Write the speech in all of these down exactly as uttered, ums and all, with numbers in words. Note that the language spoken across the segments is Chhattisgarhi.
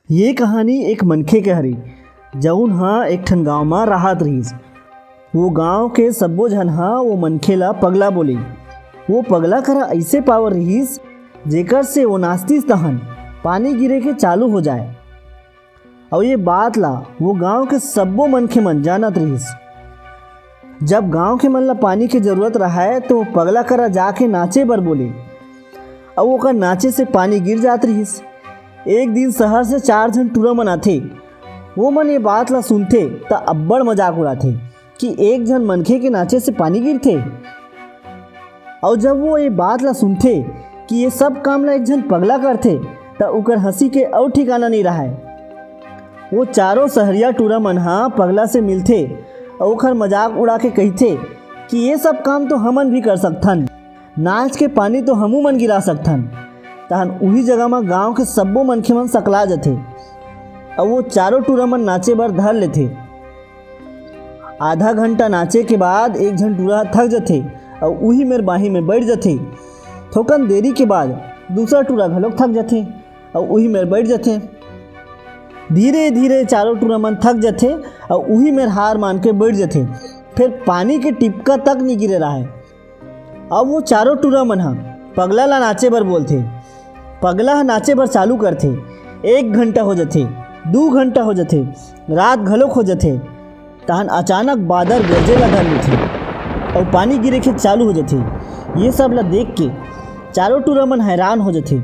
ये कहानी एक मनखे के हरे, जऊन ह एक ठन गांव म राहत रिहिस। वो गांव के सब्बो झन ह वो मनखे ला पगला बोले। वो पगला करा अइसे पावर रिहिस, जेकर से वो नाचतिस तहन पानी गिरे के चालू हो जाए। अउ ये बात ला वो गांव के सब्बो मनखे मन जानत रिहिस। जब गांव के मन ला पानी के जरूरत रहय, तो वो पगला करा जाके नाचे बर बोले, अउ ओकर नाचे से पानी गिर जात रिहिस। एक दिन शहर से चार झन टूरा मन आथे। वो मन ये बात ला सुनथे, त अब्बड़ मजाक उड़ाथे कि एक झन मनखे के नाचे से पानी गिरथे। अउ जब वो ये बात ला सुनथे कि ये सब काम ला एक झन पगला करथे, त ओकर हंसी के अउ ठिकाना नइ रहय। वो चारों सहरिया टूरा मन ह पगला से मिलथे अउ ओखर मजाक उड़ा के कहिथे कि ये सब काम तो हमन भी कर सकथन, नाच के पानी तो हमू मन गिरा सकथन। तहन उही जगह म गांव के सब्बो मनखे मन सकला जथे अउ वो चारों टूरा मन नाचे बर धर लेथे। आधा घंटा नाचे के बाद एक झन टूरा थक जथे अउ उही मेर बाही में बैठ जथे। थोकन देरी के बाद दूसरा टूरा घलोक थक जथे अउ उही मेर बैठ जथे। धीरे धीरे चारों टूरा मन थक जथे अउ उही मेर हार मान के बैठ जथे। फिर पानी के टिपका तक नइ गिरे रहय। अब वो चारों टूरा मन ह पगला ला नाचे बर बोलथे। पगला ह नाचे बर चालू करथे। एक घंटा हो जथे, दू घंटा हो जथे, रात घलोक हो जथे। तहन अचानक बादर गरजे ला धर लेथे अउ पानी गिरे के चालू हो जथे। ये सब ला देख के चारों टूरा मन हैरान हो जथे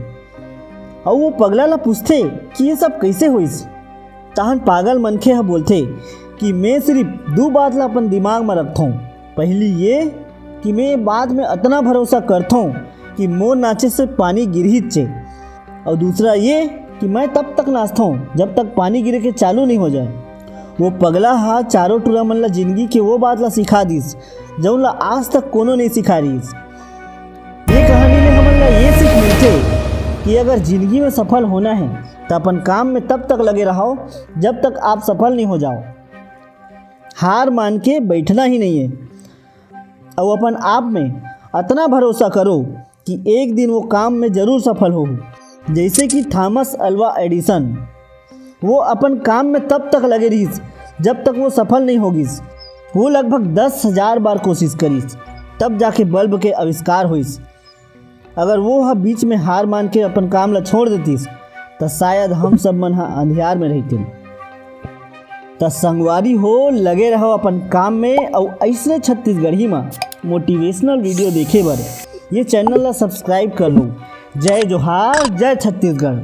अउ वो पगला ला पूछथे कि ये सब कइसे होइस। तहन पागल मनखे ह बोलथे कि मैं सिर्फ दू बात ला अपन दिमाग म रखथों। पहली ये कि मैं ये बात में अतना भरोसा करथों कि मोर नाचे से पानी गिरहिच चे, अउ दूसरा ये कि मैं तब तक नाचथों जब तक पानी गिरे के चालू नइ हो जाए। वो पगला ह चारों टूरा मन ला जिंदगी के वो बात ला सिखा दिस, जऊन ला आज तक कोनो नइ सिखा रिहिस। ये कहानी ले हमन ला ये सीख मिलथे कि अगर जिंदगी में सफल होना हे, त अपन काम में तब तक लगे रहव, जब तक आप सफल नइ हो जाव। हार मान के बैठना ही नइ हे। अउ अपन आप में अतना भरोसा करो कि एक दिन वो काम में जरूर सफल होहू। जइसे कि थॉमस अल्वा एडिसन, वो अपन काम में तब तक लगे रिहिस, जब तक वो सफल नइ हो गिस। वो लगभग दस हजार बार कोशिश करिस, तब जाके बल्ब के आविष्कार होइस। अगर वो ह बीच में हार मान के अपन काम ला छोड़ देतिस, त शायद हम सब मन ह अंधियार में रहितेन। त संगवारी हो, लगे रहव अपन काम में अउ अइसने छत्तीसगढ़ी म मोटिवेशनल वीडियो देखे बर ये चैनल ला सब्सक्राइब कर लो। जय जोहार, जय छत्तीसगढ़।